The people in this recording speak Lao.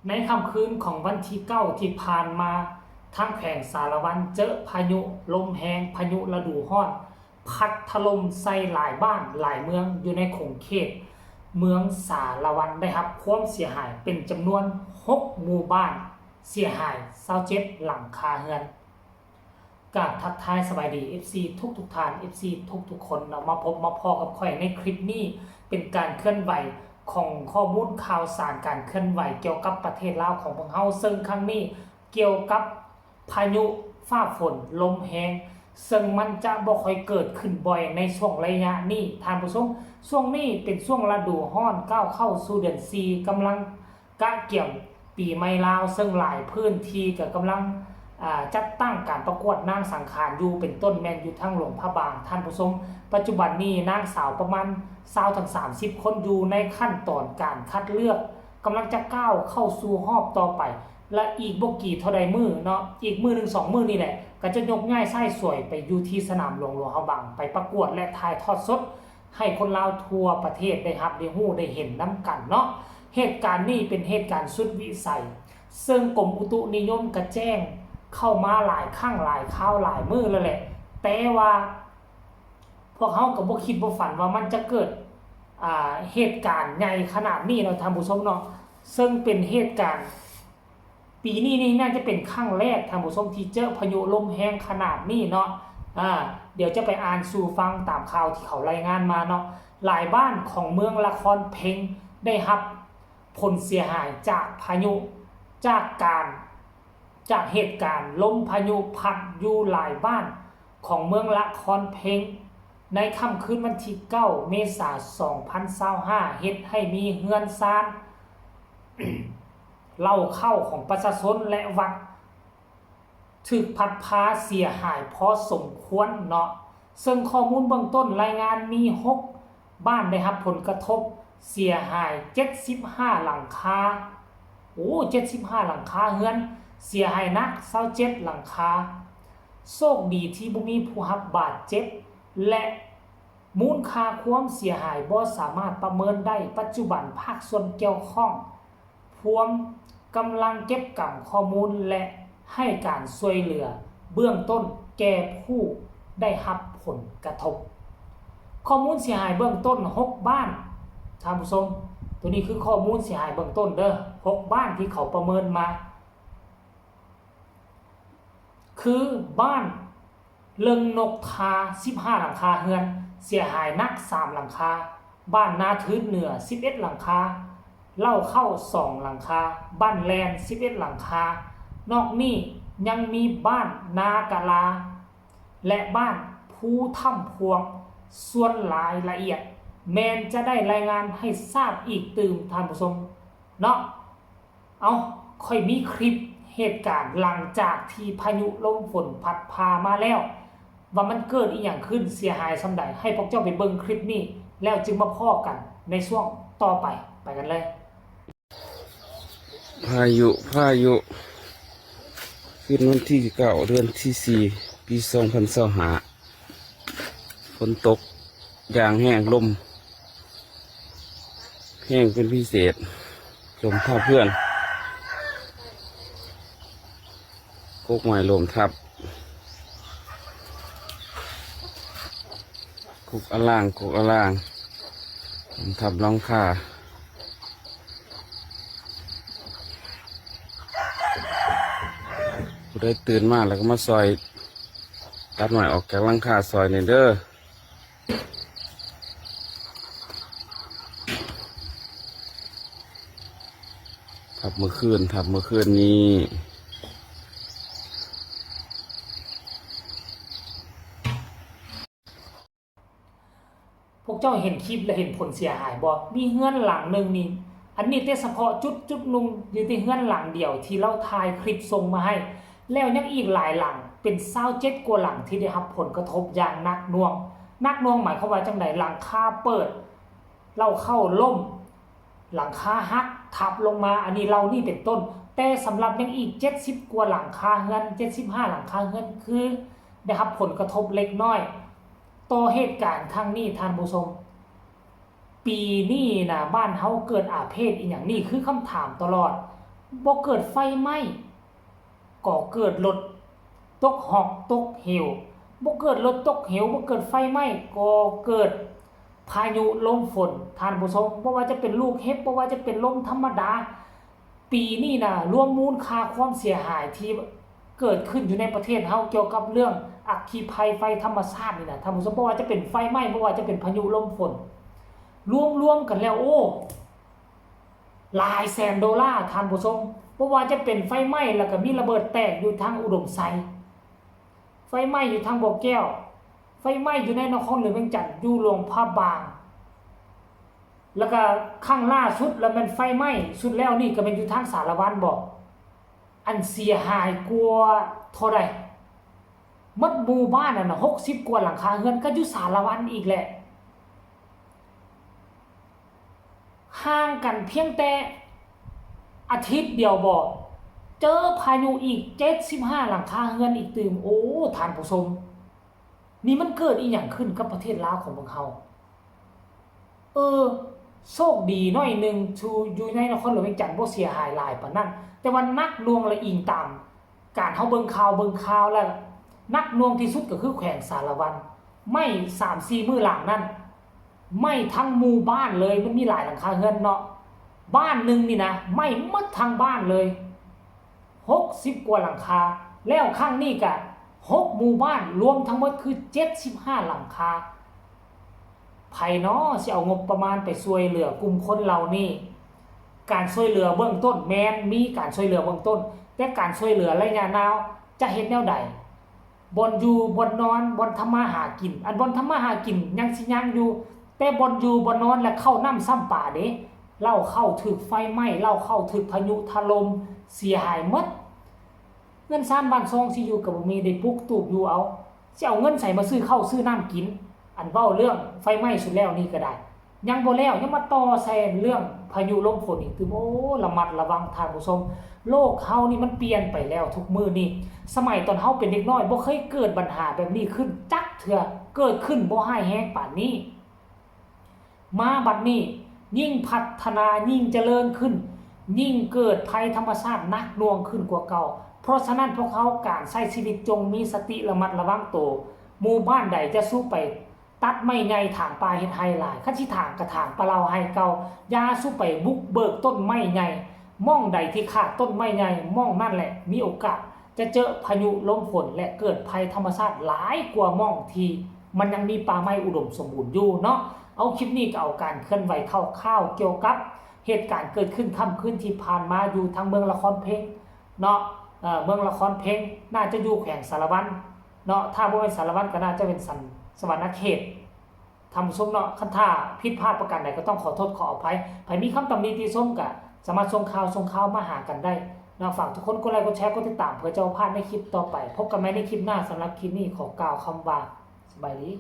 ໃນຄ່ຳຄືນຂອງວັນທີເກົ້າທີ່ຜ່ານມາ, ທາງແຂວງສາລະວັນເຈີພາຍຸລົມແຮງ, ພາຍຸລະດູຮ້ອນ ພັດຖະຫຼົ່ມໃສ່ຫຼາຍບ້ານຫຼາຍເມືອງຢູ່ໃນຂົງເຂດເມືອງສາລະວັນ ໄດ້ຮັບຄວາມເສຍຫາຍເປັນຈຳນວນຫົກໝູ່ບ້ານ, ເສຍຫາຍຊາວເຈັດຫຼັງຄາເຮືອນ. ກາບທັກທາຍສະບາຍດີ ເອັຟຊີ ທຸກໆທ່ານ, ເອັຟຊີ ທຸກໆຄົນເນາະ, ມາພົບມາພໍ້ກັບຂ້ອຍໃນຄລິບນີ້ ເປັນການເຄື່ອນໄຫວຂອງຂໍ້ມູນຂ່າວສານການເຄື່ອນໄຫວກ່ຽວກັບປະເທດລາວຂອງພວກເຮົາ, ເຊິ່ງຄັ້ງນີ້ກ່ຽວກັບພາຍຸຟ້າຝົນລົມແຮງ, ເຊິ່ງມັນຈະບໍ່ຄ່ອຍເກີດຂຶ້ນບ່ອຍໃນຊ່ວງໄລຍະນີ້ທ່ານຜູ້ຊົມ. ຊ່ວງນີ້ເປັນຊ່ວງລະດູຮ້ອນ ກ້າວເຂົ້າສູ່ເດືອນສີ່ ກຳລັງ ກະກຽມປີໃໝ່ລາວ, ເຊິ່ງຫຼາຍພື້ນທີ່ກໍກຳລັງ ອາ ຈັດຕັ້ງການປະກວດນາງສັງຂານຢູ່, ເປັນຕົ້ນແມ່ນຢູ່ທາງຫຼວງພະບາງ. ທ່ານຜູ້ຊົມ, ປັດຈຸບັນນີ້ນາງສາວປະມານຊາວເຖິງສາມສິບຄົນຢູ່ໃນຂັ້ນຕອນການຄັດເລືອກ, ກຳລັງຈະກ້າວເຂົ້າສູ່ຮອບຕໍ່ໄປ ແລະ ອີກບໍ່ກີ່ເທົ່າໃດມື້ເນາະ, ອີກມື້ໜຶ່ງສອງມື້ນີ້ແຫຼະ ກໍຈະຍົກຍ້າຍຊາຍສວຍໄປຢູ່ທີ່ສະໜາມຫຼວງຫຼວງພະບາງ ໄປປະກວດ ແລະ ຖ່າຍທອດສົດ ໃຫ້ຄົນລາວທົ່ວປະເທດໄດ້ຮັບໄດ້ຮູ້ໄດ້ເຫັນນຳກັນເນາະ. ເຫດການນີ້ເປັນເຫດການສຸດວິໄສ, ເຊິ່ງກົມອຸຕຸນິຍົມກະແຈ້ງເຂົ້າມາຫຼາຍຄັ້ງຫຼາຍຄາວຫຼາຍມື້ແລ້ວແຫຼະ, ແຕ່ວ່າພວກເຮົາກໍບໍ່ຄິດບໍ່ຝັນວ່າມັນຈະເກີດ ອາ ເຫດການໃຫຍ່ຂະໜາດນີ້ເນາະທ່ານຜູ້ຊົມເນາະ, ເຊິ່ງເປັນເຫດການ ປີນີ້ນີ້ໜ້າຈະເປັນຄັ້ງແລກທ່ານຜູ້ຊົມທີ່ເຈີພາຍຸລົມແຮງຂະໜາດນີ້ເນາະ. ອາ ດຽວຈະໄປອ່ານສູ່ຟັງຕາມຂ່າວທີ່ເຂົາລາຍງານມາເນາະ. ຫຼາຍບ້ານຂອງເມືອງລະຄອນເພັງໄດ້ຮັບຜົນເສຍຫາຍຈາກພາຍຸ, ຈາກການ, ຈາກເຫດການລົມພາຍຸພັດຢູ່ຫຼາຍບ້ານຂອງເມືອງລະຄອນເພັງ ໃນຄ່ຳຄືນວັນທີເກົ້າ ເມສາ ສອງພັນຊາວຫ້າ ເຮັດໃຫ້ມີເຮືອນຊານ ເລົ້າເຂົ້າຂອງປະຊາຊົນ ແລະ ວັດ ຖືກພັດພາເສຍຫາຍພໍສົມຄວນເນາະ, ເຊິ່ງຂໍ້ມູນເບື້ອງຕົ້ນລາຍງານມີຫົກບ້ານໄດ້ຮັບຜົນກະທົບເສຍຫາຍເຈັດສິບຫ້າຫຼັງຄາ, ໂອ້ ເຈັດສິບຫ້າຫຼັງຄາເຮືອນ, ເສຍຫາຍໜັກຊາວເຈັດຫຼັງຄາ. ໂຊກດີທີ່ບໍ່ມີຜູ້ຮັບບາດເຈັບ ແລະ ມູນຄ່າຄວາມເສຍຫາຍບໍ່ສາມາດປະເມີນໄດ້. ປັດຈຸບັນພາກສ່ວນກ່ຽວຂ້ອງພວມກຳລັງເກັບກຳຂໍ້ມູນ ແລະ ໃຫ້ການຊ່ວຍເຫຼືອເບື້ອງຕົ້ນແກ່ຜູ້ໄດ້ຮັບຜົນກະທົບ. ຂໍ້ມູນເສຍຫາຍເບື້ອງຕົ້ນຫົກບ້ານ, ທ່ານຜູ້ຊົມ, ໂຕນີ້ຄືຂໍ້ມູນເສຍຫາຍເບື້ອງຕົ້ນເດີ້, ຫົກບ້ານທີ່ເຂົາປະເມີນມາ ຄືບ້ານເລິງນົກທາ ສິບຫ້າຫຼັງຄາເຮືອນ ເສຍຫາຍໜັກສາມຫຼັງຄາ, ບ້ານນາທຶນເໜືອ ສິບເອັດຫຼັງຄາ, ເລົ້າເຂົ້າສອງຫຼັງຄາ, ບ້ານແລ່ນ ສິບເອັດຫຼັງຄາ. ນອກນີ້ຍັງມີບ້ານນາກະລາ ແລະ ບ້ານພູຖ້ຳພວງ. ສ່ວນລາຍລະອຽດແມ່ນຈະໄດ້ລາຍງານໃຫ້ຊາບອີກຕື່ມ, ທ່ານຜູ້ຊົມເນາະ. ເອົ້າ, ຂ້ອຍມີຄລິບເຫດການຫຼັງຈາກທີ່ພາຍຸລົມຝົນພັດພາມາແລ້ວ ວ່າມັນເກີດອີ່ຫຍັງຂຶ້ນ, ເສຍຫາຍສ່ຳໃດ, ໃຫ້ພວກເຈົ້າໄປເບິ່ງຄລິບນີ້ ແລ້ວຈຶ່ງມາພໍ້ກັນໃນຊ່ວງຕໍ່ໄປ. ໄປກັນເລີຍ. ພາຍຸ, ພາຍຸ, ຄືນວັນທີເກົ້າ ເດືອນທີສີ່ ປີສອງພັນຊາວຫ້າ ຝົນຕົກຢ່າງແຮງ, ລົມແຮງເປັນພິເສດ, ລົມທັບເຮືອນ, ກົກໄມ້ລົ້ມທັບ, ກົກອະລາງ, ກົກອະລາງ, ລົ້ມທັບຫຼັງຄາ. ຜູ້ໃດຕື່ນມາແລ້ວກໍມາຊ່ອຍຕັດໄມ້ອອກຈາກຫຼັງຄາຊ່ອຍແດ່ເດີ້. ທັບມື້ຄືນ, ທັບມື້ຄືນນີ້. ພວກເຈົ້າເຫັນຄລິບແລ້ວເຫັນຜົນເສຍຫາຍບໍ່? ມີເຮືອນຫຼັງໜຶ່ງນີ້, ອັນນີ້ແຕ່ສະເພາະຈຸດ, ຈຸດໜຶ່ງຢູ່ທີ່ເຮືອນຫຼັງດຽວທີ່ລາວຖ່າຍຄລິບສົ່ງມາໃຫ້, ແລ້ວຍັງອີກຫຼາຍຫຼັງ ເປັນຊາວເຈັດກວ່າຫຼັງທີ່ໄດ້ຮັບຜົນກະທົບຢ່າງໜັກໜ່ວງ. ໜັກໜ່ວງໝາຍຄວາມວ່າຈັ່ງໃດ? ຫຼັງຄາເປີດ, ເລົ້າເຂົ້າລົ້ມ, ຫຼັງຄາຫັກທັບລົງມາ, ອັນນີ້ເຫຼົ່ານີ້ເປັນຕົ້ນ. ແຕ່ສຳລັບຍັງອີກເຈັດສິບກວ່າຫຼັງຄາເຮືອນ, ເຈັດສິບຫ້າຫຼັງຄາເຮືອນ ຄືໄດ້ຮັບຜົນກະທົບເລັກນ້ອຍຕໍ່ເຫດການຄັ້ງນີ້, ທ່ານຜູ້ຊົມ. ປີນີ້ນະ ບ້ານເຮົາເກີດອາເພດອີ່ຫຍັງ? ນີ້ຄືຄຳຖາມຕະຫຼອດ. ບໍ່ເກີດໄຟໄໝ້ ກໍເກີດລົດຕົກຮ່ອງຕົກເຫວ, ບໍ່ເກີດລົດຕົກເຫວ, ບໍ່ເກີດໄຟໄໝ້ ກໍເກີດພາຍຸລົມຝົນ. ທ່ານຜູ້ຊົມ, ບໍ່ວ່າຈະເປັນລູກເຫັບ, ບໍ່ວ່າຈະເປັນລົມທຳມະດາ, ປີນີ້ນະ ລວມມູນຄ່າຄວາມເສຍຫາຍທີ່ເກີດຂຶ້ນຢູ່ໃນປະເທດເຮົາ ກ່ຽວກັບເລື່ອງອັກຄີໄພ ໄຟທຳມະຊາດນີ້ນະ ທ່ານຜູ້ຊົມ, ບໍ່ວ່າຈະເປັນໄຟໄໝ້, ບໍ່ວ່າຈະເປັນພາຍຸລົມຝົນ, ລວມໆກັນແລ້ວ ໂອ້ ຫຼາຍແສນໂດລາ ທ່ານຜູ້ຊົມ. ບໍ່ວ່າຈະເປັນໄຟໄໝ້ ແລ້ວກໍມີລະເບີດແຕກຢູ່ທາງອຸດົມໄຊ, ໄຟໄໝ້ຢູ່ທາງບໍ່ແກ້ວ, ໄຟໄໝ້ຢູ່ໃນນະຄອນຫຼວງວຽງຈັນ, ຢູ່ຫຼວງພະບາງ, ແລ້ວກໍຄັ້ງລ່າສຸດ ແລ້ວແມ່ນໄຟໄໝ້ສຸດແລ້ວນີ້ ກໍແມ່ນຢູ່ທາງສາລະວັນບໍ? ອັນເສຍຫາຍກວ່າເທົ່າໃດ? ໝົດໝູ່ບ້ານນັ້ນນະ ຫົກສິບກວ່າຫຼັງຄາເຮືອນ ກໍຢູ່ສາລະວັນອີກແຫຼະ. ຫ່າງກັນພຽງແຕ່ອາທິດດຽວບໍ ເຈີພາຍຸອີກເຈັດສິບຫ້າຫຼັງຄາເຮືອນອີກຕື່ມ. ໂອ້ ທ່ານຜູ້ຊົມ, ນີ້ມັນເກີດອີ່ຫຍັງຂຶ້ນກັບປະເທດລາວຂອງພວກເຮົາ? ເອີ ໂຊກດີໜ້ອຍໜຶ່ງ ທີ່ຢູ່ໃນນະຄອນຫຼວງວຽງຈັນບໍ່ເສຍຫາຍຫຼາຍປານນັ້ນ, ແຕ່ວ່າໜັກໜ່ວງ ແລະ ອີງຕາມ ການເຮົາເບິ່ງຂ່າວ ເບິ່ງຂ່າວແລ້ວ ໜັກໜ່ວງທີ່ສຸດກໍຄືແຂວງສາລະວັນ. ໄໝ້ສາມສີ່ມື້ຫຼັງນັ້ນ ໄໝ້ທັງໝູ່ບ້ານເລີຍ, ມັນມີຫຼາຍຫຼັງຄາເຮືອນເນາະ, ບ້ານໜຶ່ງນີ້ນະ ໄໝ້ໝົດທັງບ້ານເລີຍ ຫົກສິບກວ່າຫຼັງຄາ. ແລ້ວຄັ້ງນີ້ກະຫົກໝູ່ບ້ານ, ລວມທັງໝົດຄືເຈັດສິບຫ້າຫຼັງຄາ. ໃຜນໍຊິເອົາງົບປະມານໄປຊ່ວຍເຫຼືອກຸ່ມຄົນເຫຼົ່ານີ້? ການຊ່ວຍເຫຼືອເບື້ອງຕົ້ນແມ່ນມີການຊ່ວຍເຫຼືອເບື້ອງຕົ້ນ, ແຕ່ການຊ່ວຍເຫຼືອໄລຍະຍາວຈະເຮັດແນວໃດ? ບ່ອນຢູ່ ບ່ອນນອນ ບ່ອນທຳມາຫາກິນ, ອັນບ່ອນທຳມາຫາກິນຍັງຊິຍັງຢູ່, ແຕ່ບ່ອນຢູ່ ບ່ອນນອນ ແລະ ເຂົ້ານ້ຳຊ້ຳປາເດ. ເຫຼົ່າເຂົ້າຖືກໄຟໄໝ້, ເຫຼົ່າເຂົ້າຖືກພາຍຸຖະຫຼົ່ມ ເສຍຫາຍໝົດ. ເຮືອນຊານບ້ານຊ່ອງຊິຢູ່ກໍບໍ່ມີ, ໄດ້ປຸກຕູບຢູ່ເອົາ. ຊິເອົາເງິນໃສມາຊື້ເຂົ້າຊື້ນ້ຳກິນ? ອັນເວົ້າເລື່ອງໄຟໄໝ້ສຸດແລ້ວນີ້ກໍໄດ້ ຍັງບໍ່ແລ້ວ, ຍັງມາຕໍ່ໃສ່ເລື່ອງພາຍຸລົມຝົນອີກຕື່ມ. ໂອ້ ລະມັດລະວັງທ່ານຜູ້ຊົມ, ໂລກເຮົານີ້ມັນປ່ຽນໄປແລ້ວທຸກມື້ນີ້. ສະໄໝຕອນເຮົາເປັນເດັກນ້ອຍ ບໍ່ເຄີຍເກີດບັນຫາແບບນີ້ຂຶ້ນຈັກເທື່ອ, ເກີດຂຶ້ນບໍ່ຮ້າຍແຮງປານນີ້. ມາບັດນີ້ ຍິ່ງພັດທະນາ ຍິ່ງຈະເລີນຂຶ້ນ ຍິ່ງເກີດໄພທຳມະຊາດໜັກໜ່ວງຂຶ້ນກວ່າເກົ່າ. ເພາະສະນັ້ນ ພວກເຮົາການໃຊ້ຊີວິດຈົ່ງມີສະຕິລະມັດລະວັງໂຕ. ໝູ່ບ້ານໃດຈະສູ່ໄປຕັດໄມ້ໃຫຍ່ ຖາງປ່າເຮັດໄຮ່ຫຼາຍ, ຄັນຊິຖາງກະຖາງປະເລົາໄຮ່ເກົ່າ. ຢ່າສູ່ໄປບຸກເບີກຕົ້ນໄມ້ໃຫຍ່. ໝ່ອງໃດທີ່ຂາດຕົ້ນໄມ້ໃຫຍ່ ໝ່ອງນັ້ນແຫຼະມີໂອກາດຈະເຈີພາຍຸລົມຝົນ ແລະ ເກີດໄພທຳມະຊາດຫຼາຍກວ່າໝ່ອງທີ່ມັນຍັງມີປ່າໄມ້ອຸດົມສົມບູນຢູ່ເນາະ. ເອົາ ຄລິບນີ້ກໍເອົາການເຄື່ອນໄຫວຄ່າວໆກ່ຽວກັບເຫດການເກີດຂຶ້ນຄ່ຳຄືນທີ່ຜ່ານມາຢູ່ທາງເມືອງລະຄອນເພັງເນາະ, ເອີ ເມືອງລະຄອນເພັງ ໜ້າຈະຢູ່ແຂວງສາລະວັນເນາະ, ຖ້າບໍ່ແມ່ນສາລະວັນກໍໜ້າຈະເປັນສັນ ສະຫວັນນະເຂດ ທ່ານຜູ້ຊົມເນາະ. ຄັນຖ້າຜິດພາດປະການໃດກໍຕ້ອງຂໍໂທດຂໍອະໄພ. ໃຜມີຄຳຕຳໜິຕິຊົມກໍສາມາດສົ່ງຂ່າວ ສົ່ງຂ່າວມາຫາກັນໄດ້ເນາະ. ຝາກທຸກຄົນກົດໄລ ກົດແຊ ກົດຕິດຕາມ ເພື່ອຈະບໍ່ພາດໃນຄລິບຕໍ່ໄປ. ພົບກັນໃໝ່ໃນຄລິບໜ້າ. ສຳລັບຄລິບນີ້ຂໍກ່າວຄຳວ່າ ສະບາຍດີ.